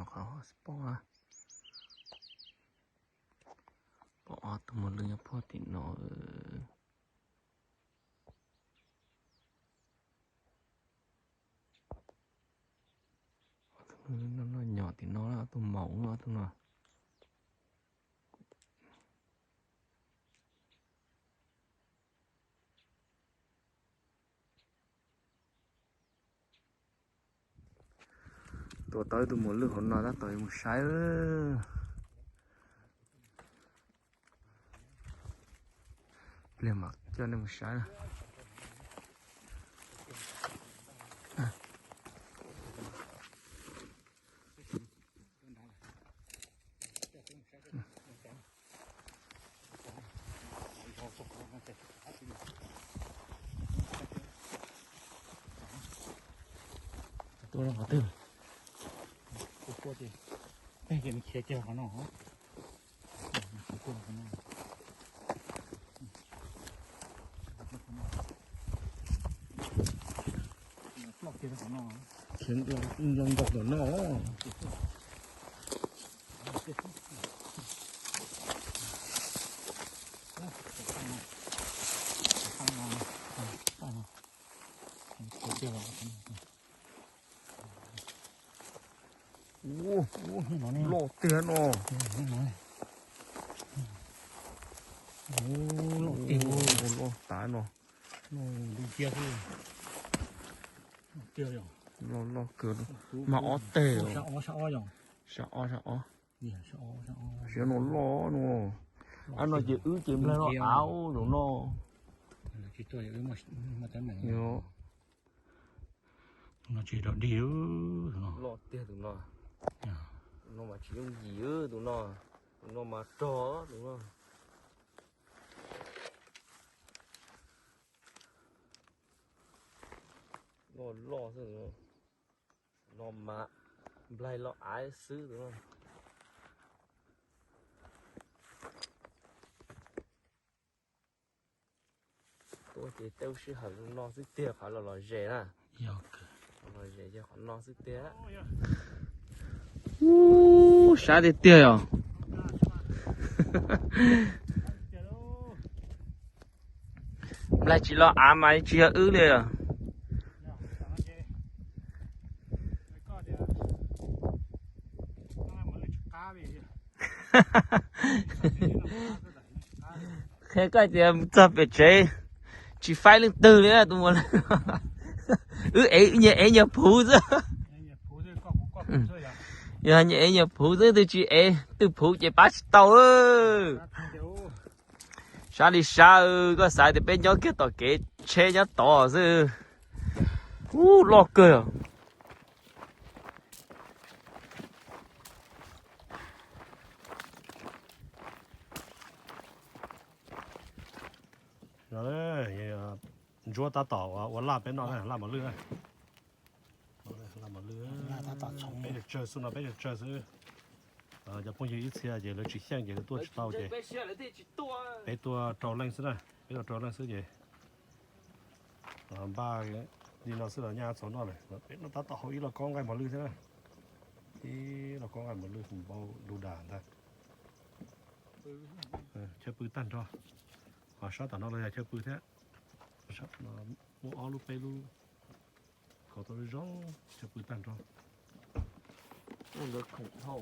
Qhov spot, pom ob tug mos lwj nyob puag tim no. Ob tug noj nyob tim no, ob tug maum, ob tug no. Tua tau ib tug mos lwj hauv no tab tom yuav mus saib. Pliag mam coj nej mus saib na. Tuaj qhov twg? Khiav kiag qhov no. Khiav nkaus tom no. Loj tiag no. Loj tas no. Loj loj kawg. Mas ob teg. Sab ob, sab ob. Siab no loj no. Ab no ces wb ces nplaig loj av ub tus no. Loj tiag tus no. Tus no mas tsis yooj yim tus no. Tus no mas rog tus no. Loj loj xwb. No mas nplaig loj av xwb tus no. Tuaj ces tej lub sij hawm no xwb tiag qhov los los zes na. Los zes yog qhov no xwb tiag. Ub, sab tiag tiag os. Nplaig tsis loj av mas tsis yog wb li os. Qhia koj tias mus txog pem tsev tsis faib leej twg li tus muam. Wb ev nyias ev nyias phuv xwb. Yog nyias ev nyias phuv xwb, twb tsis ev twg phuv ces pab tsis tau. Sab li sab, koj xav tias peb nyob kiag tom kev tsheb nyob tod xwb. Ub, loj kawg. Ntsuab tab tom ua laj peb noj na, laj mos lwj na. Laj mos lwj. Peb tsawg xwb no, peb tsawg tsawg xwb. Cov phooj ywg ib txhia ces lawv tsis xyeej ces lawv tuaj tsis tau ces peb tuaj rau leej xwb na, peb tuaj rau leej xwb ces npaj li no xwb los nyaj txaus noj lawm. Peb noj tab tom hau ib los kob nqaij mos lwj thiab na. Ib los kob nqaij mos lwj npau du das ntag. Chaw pw tag nrho. Ho sab tom no los yog chaw pw thiab. Muaj ob lub peb lub, kov tau zoo, chaw pw tag nrho. Lawv khoom dhau.